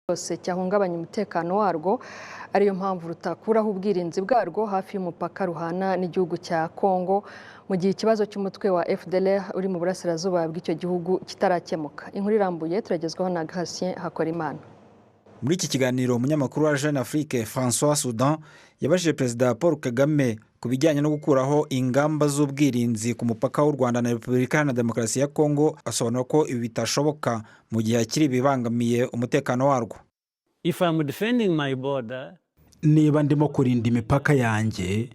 Cyose cyahungabanya umutekano warwo, ariyo mpamvu rutakuraho ubwirinzi bwarwo hafi y'umupaka ruhana n'igihugu cya Congo, mu gihe ikibazo cy'umutwe wa FDLR uri mu burasirazuba bw'icyo gihugu kitarakemuka. Inkuru irambuye turagezwaho na Gratien Hakorimana. Muri iki kiganiro, umunyamakuru wa Jeune Afrique François Soudan yabajije Perezida Paul Kagame ku bijyanye no gukuraho ingamba z'ubwirinzi ku mupaka w'u Rwanda na Repubulika Iharanira Demokarasi ya Kongo, asobanura ko ibi bitashoboka mu gihe hakiri ibibangamiye umutekano warwo. If I'm defending my border, Niba ndimo kurinda imipaka yanjye,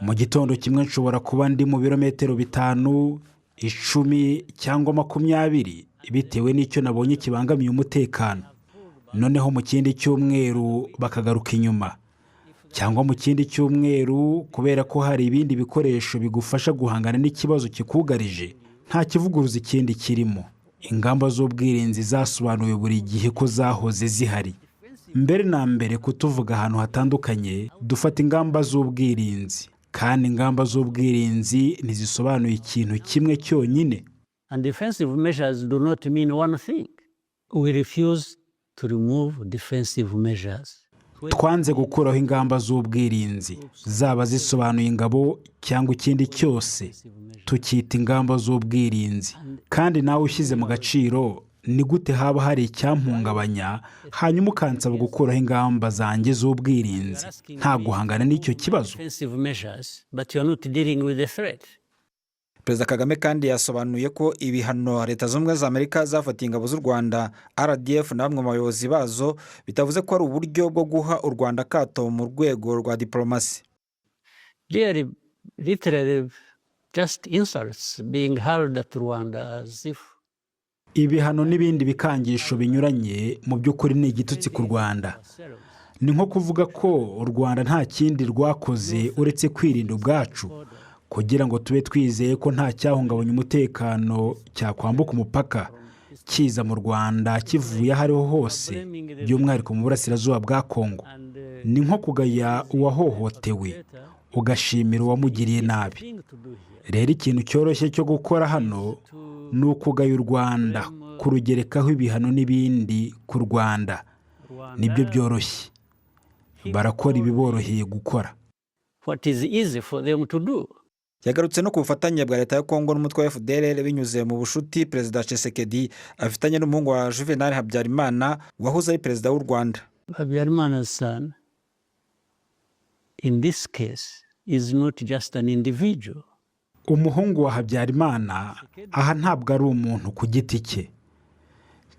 mu gitondo kimwe nshobora kuba ndi mu birometero 5, 10 cyangwa 20, bitewe n'icyo nabonye kibangamiye umutekano. Noneho mu kindi cyumweru bakagaruka inyuma, cyangwa mu kindi cyumweru, kubera ko hari ibindi bikoresho bigufasha guhangana n'ikibazo kikugarije. Nta kivuguruza ikindi kirimo. Ingamba z'ubwirinzi zasobanuwe buri gihe ko zahoze zihari mbere na mbere. Kutuvuga ahantu hatandukanye dufata ingamba z'ubwirinzi, kandi ingamba z'ubwirinzi ntizisobanuye ikintu kimwe cyonyine. And defensive measures do not mean one thing. We refuse to remove defensive measures. Twanze gukuraho ingamba z'ubwirinzi, zaba zisobanuye ingabo cyangwa ikindi cyose, tukita ingamba z'ubwirinzi. Kandi nawe ushyize mu gaciro, ni gute haba hari icyampungabanya, hanyuma ukansaba gukuraho ingamba zanjye z'ubwirinzi nta guhangana n'icyo kibazo? Defensive measures, but you are not dealing with the threat. Perezida Kagame kandi yasobanuye ko ibihano Leta Zunze Ubumwe za Amerika zafatiye ingabo z'u Rwanda RDF na bamwe mu bayobozi bazo bitavuze ko ari uburyo bwo guha u Rwanda akato mu rwego rwa diporomasi. Really, literally, just insults being hurled at Rwanda as if Ibihano n'ibindi bikangisho binyuranye mu by'ukuri ni igitutsi ku Rwanda. Ni nko kuvuga ko u Rwanda nta kindi rwakoze uretse kwirinda ubwacu, kugira ngo tube twizeye ko nta cyahungabanya umutekano cyakwambuka umupaka kiza mu Rwanda kivuye aho ariho hose, by'umwihariko mu burasirazuba bwa Kongo. Ni nko kugaya uwahohotewe ugashimira uwamugiriye nabi. Rero ikintu cyoroshye cyo gukora hano ni ukugaya u Rwanda, kurugerekaho ibihano n'ibindi ku Rwanda. Nibyo byoroshye, barakora ibiboroheye gukora. What is easy for them to do. Yagarutse no ku bufatanye bwa Leta ya Kongo n'umutwe wa FDLR, binyuze mu bushuti Perezida Tshisekedi afitanye n'umuhungu wa Juvenal Habyarimana wahoze ari Perezida w'u Rwanda. Habyarimana's son, in this case, is not just an individual. Umuhungu wa Habyarimana aha ntabwo ari umuntu ku giti cye.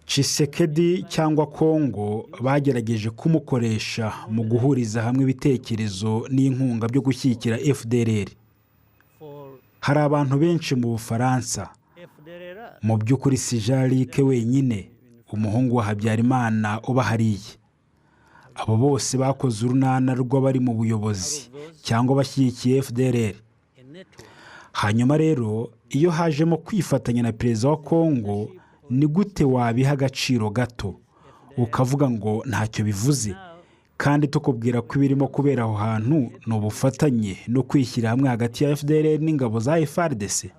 Tshisekedi cyangwa Kongo bagerageje kumukoresha mu guhuriza hamwe ibitekerezo n'inkunga byo gushyigikira FDLR. Hari abantu benshi mu Bufaransa. Mu by'ukuri si Jean wenyine, umuhungu wa Habyarimana, uba hariya. Abo bose bakoze urunana rw'abari mu buyobozi cyangwa bashyigikiye FDLR. Hanyuma rero iyo hajemo kwifatanya na perezida wa Kongo, ni gute wabiha agaciro gato ukavuga ngo ntacyo bivuze, kandi tukubwira ko ibirimo kubera aho hantu ni ubufatanye no kwishyira hamwe hagati ya FDLR n'ingabo za FARDC?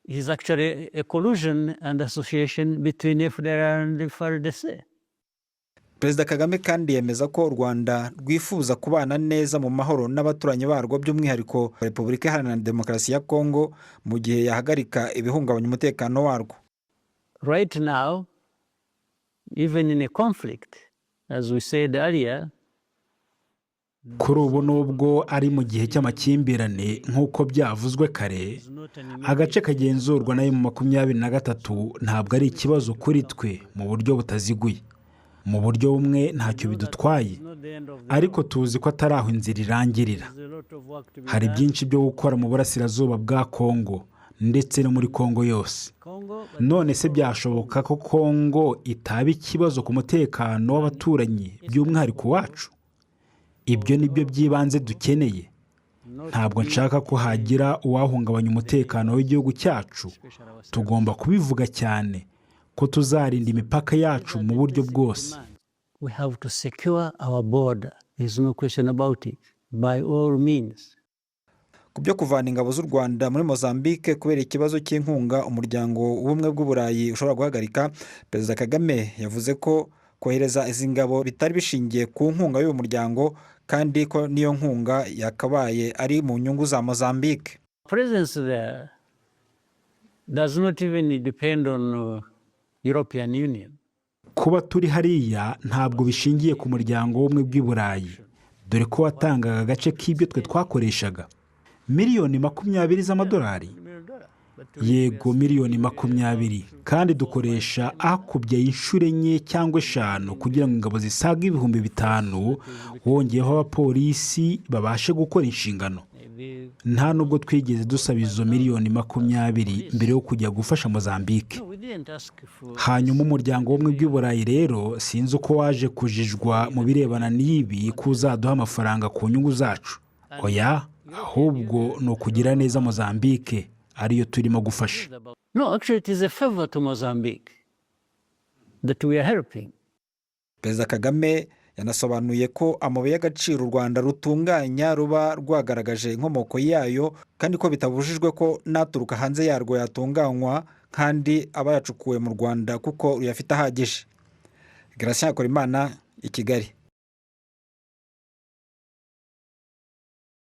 Is actually a collusion and association between FDLR and FARDC. Perezida Kagame kandi yemeza ko u Rwanda rwifuza kubana neza mu mahoro n'abaturanyi barwo, by'umwihariko Repubulika Iharanira Demokarasi ya Kongo, mu gihe yahagarika ibihungabanya umutekano warwo. Right now, even in a conflict, as we said earlier, Kuri ubu, nubwo ari mu gihe cy'amakimbirane, nk'uko byavuzwe kare, agace kagenzurwa na M23 ntabwo ari ikibazo kuri twe mu buryo butaziguye. Mu buryo bumwe ntacyo bidutwaye, ariko tuzi ko atari aho inzira irangirira. Hari byinshi byo gukora mu burasirazuba bwa Kongo ndetse no muri Kongo yose. None se byashoboka ko Kongo itaba ikibazo ku mutekano w'abaturanyi, by'umwihariko wacu? Ibyo ni byo by'ibanze dukeneye. Ntabwo nshaka ko hagira uwahungabanya umutekano w'igihugu cyacu. Tugomba kubivuga cyane ko tuzarinda imipaka yacu mu buryo bwose. We have to secure our border. There's no question about it. By all means. Ku byo kuvana ingabo z'u Rwanda muri Mozambique kubera ikibazo cy'inkunga umuryango w'Ubumwe bw'Uburayi ushobora guhagarika, Perezida Kagame yavuze ko Kohereza izi ngabo bitari bishingiye ku nkunga y'uyu muryango, kandi ko n'iyo nkunga yakabaye ari mu nyungu za Mozambique. Presence there does not even depend on European Union. Kuba turi hariya ntabwo bishingiye ku Muryango w'Ubumwe bw'i Burayi, dore ko watangaga agace k'ibyo twe twakoreshaga, miliyoni 20 z'amadolari. Yego, miliyoni 20, kandi dukoresha akubye inshuro enye cyangwa eshanu kugira ngo ingabo zisaga 5000, wongeyeho abapolisi, babashe gukora inshingano. Nta nubwo twigeze dusaba izo miliyoni 20 mbere yo kujya gufasha Mozambique. No, we didn't ask for. Hanyuma Umuryango w'Ubumwe bw'i Burayi rero, sinzi uko waje kujijwa mu birebana n'ibi, ko uzaduha amafaranga ku nyungu zacu. Oya, ahubwo ni ukugira neza Mozambique, ariyo turimo gufasha. No, actually, it is a favor to Mozambique that we are helping. Perezida Kagame yanasobanuye ko amabuye y'agaciro u Rwanda rutunganya ruba rwagaragaje inkomoko yayo, kandi ko bitabujijwe ko n'aturuka hanze yarwo yatunganywa kandi aba yacukuwe mu Rwanda, kuko ruyafite ahagije. Gratien Hakorimana, i Kigali.